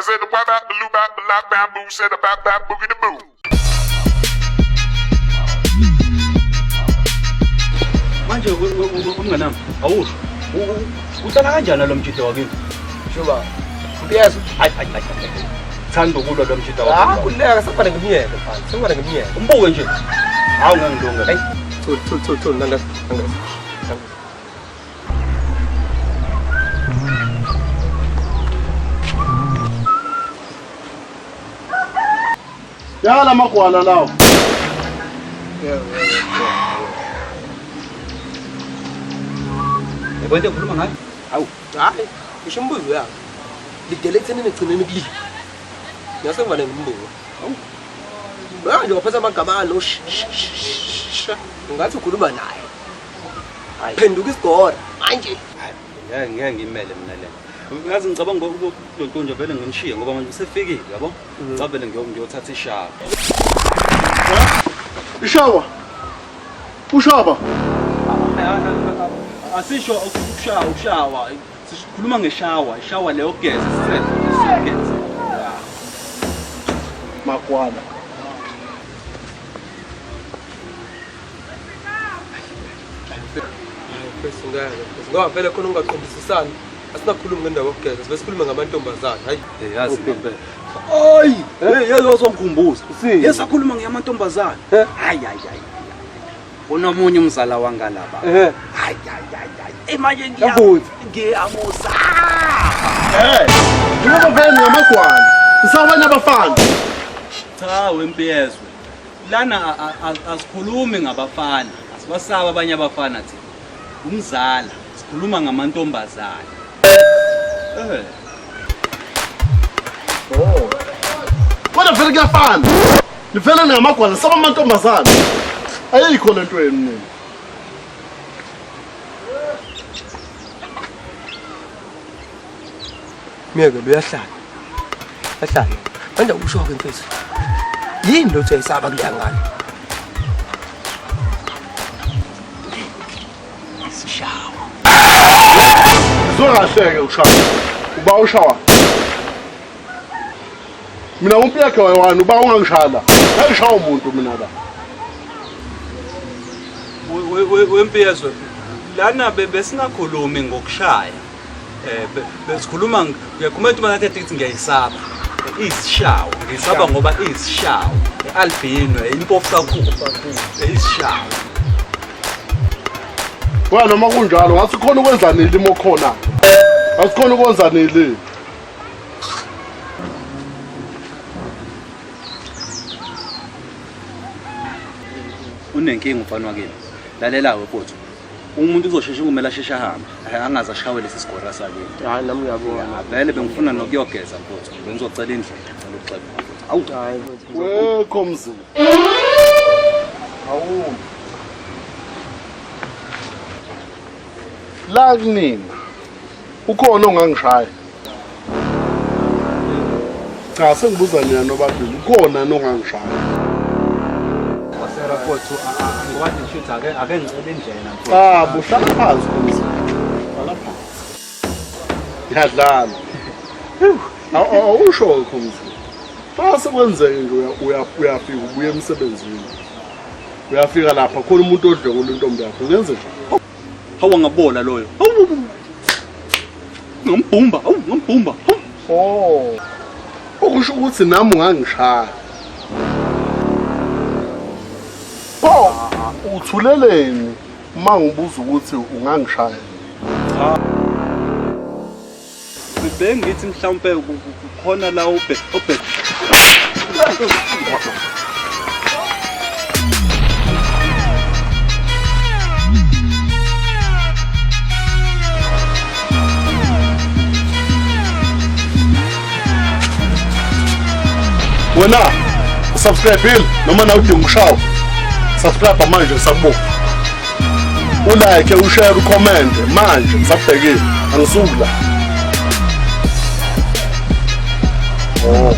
I said the wap bap, the loop bap, the lap bamboo, said the bap bap, boogie the boo. Manje umnganami awusho uhlala kanjani lo mjida wakini? Shuba. Uyezwa? Hayi hayi hayi. Thanda ukulwa lo mjida Ah, wakini. kuleka sekufanele ngimyeke mfana. Sekufanele ngimyeke. Umbuke nje. Hawu ngangilunga. Hey, thul thul thul thul nanga nanga. Yala magwala lawo. Yabo into engikhuluma ngayo? Hawu. Hayi, ngisho umbuzo yakhe. Lidele ekuthenini egcineni kulile. Ngiyasekufanele ngimbuke. Hawu. Manje waphatha amagama ano sh sh sh. Ngathi ukhuluma naye. Hayi. Phenduka isigora. Manje Ngeke ngeke ngimele mina le. Ngazi ngicabanga ukulonto vele nginishiye ngoba manje usefikile yabo. Ngicabele ngiyothatha ishawa. Ishawa. Ushaba. Asisho ukushawa ukushawa. Sikhuluma ngeshawa, ishawa leyo geza sisegeza. Magwala. Mfethu ngeke mfethu. Ngoba vele khona ungaqondisisani. Asinakhulumi ngendaba yokugeza, sibe sikhuluma ngamantombazane. Hayi. Eh yazi ngempela. Hayi, hey yazi wazongikhumbuza. Usini? Yesakhuluma ngeyamantombazane. Eh? Hayi hayi hayi. Kunomunye umzala wangalaba. Eh. Hayi hayi hayi hayi. Eh manje Yavuza. ngiyamusa. Hey. Njengoba vele ngamagwala. Nisabanye abafana. Cha wempiyezwe. Lana asikhulumi ngabafana. Asibasaba abanye abafana thina. Umzala, sikhuluma ngamantombazane. Eh. Oh. Kodwa vele kuyafana. Nivele ngamagwala saba amantombazane. Ayikho lento yenu nina. Myeke lo uyahlala. Uyahlala. Manje usho-ke mfethu. Yini lo uthi uyayisaba kuleya ngane? Sishawa. Zongahleke ushawa. Uba ushawa. Mina umpi yakhe wayewani uba ungangishala. Ngangishaya umuntu mina la. Wempiyezwe lana besingakhulumi ngokushaya. Eh besikhuluma ngiyakhuluma into manje athi ngiyayisaba. Isishawa, ngiyisaba ngoba isishawa. Albino, impofu kakhulu. Isishawa. Wa noma kunjalo ngathi khona ukwenza nili mokhona. Ngathi khona ukwenza nili. Unenkinga umfana wakini. Lalela we mfowethu. Umuntu uzosheshe kumele asheshe ahambe. Angaze ashawe lesi sigora sakini. Hayi nami ngiyabona. Vele bengifuna nokuyogeza mfowethu. Bengizocela indlela, ngicela ukuxeba. Awu. Hayi mfethu. Wekho mzini. Awu. La kunina. Ukhona ongangishaya. Cha sengibuza nina nobabili ukhona nongangishaya. Wasera mfowethu angikwazi ngisho ukuthi ake ngicele indlela mfowethu. Cha buhlala phansi mzini. Hlala phansi. Ngiyadlala. Awusho kho mzini. Xa sekwenzeke nje uyafika ubuya emsebenzini. Uyafika lapha khona umuntu odlwengula intombi yakho ungenze nje. Hawu angabola loyo. Hawu. Ngambhumba, hawu ngambhumba. Hawu. Oh. Okusho ukuthi nami ungangishaya. Pho uthuleleni uma ngibuza ukuthi ungangishaya? Cha. Bengithi mhlawumbe kukhona la ubhe ubhe. Wena usubscribe noma nawe udinga ukushawa. Subscribe manje ngisakubuka. Ulike, ushare, ucomment manje ngisabhekile. Angisuki la. Oh.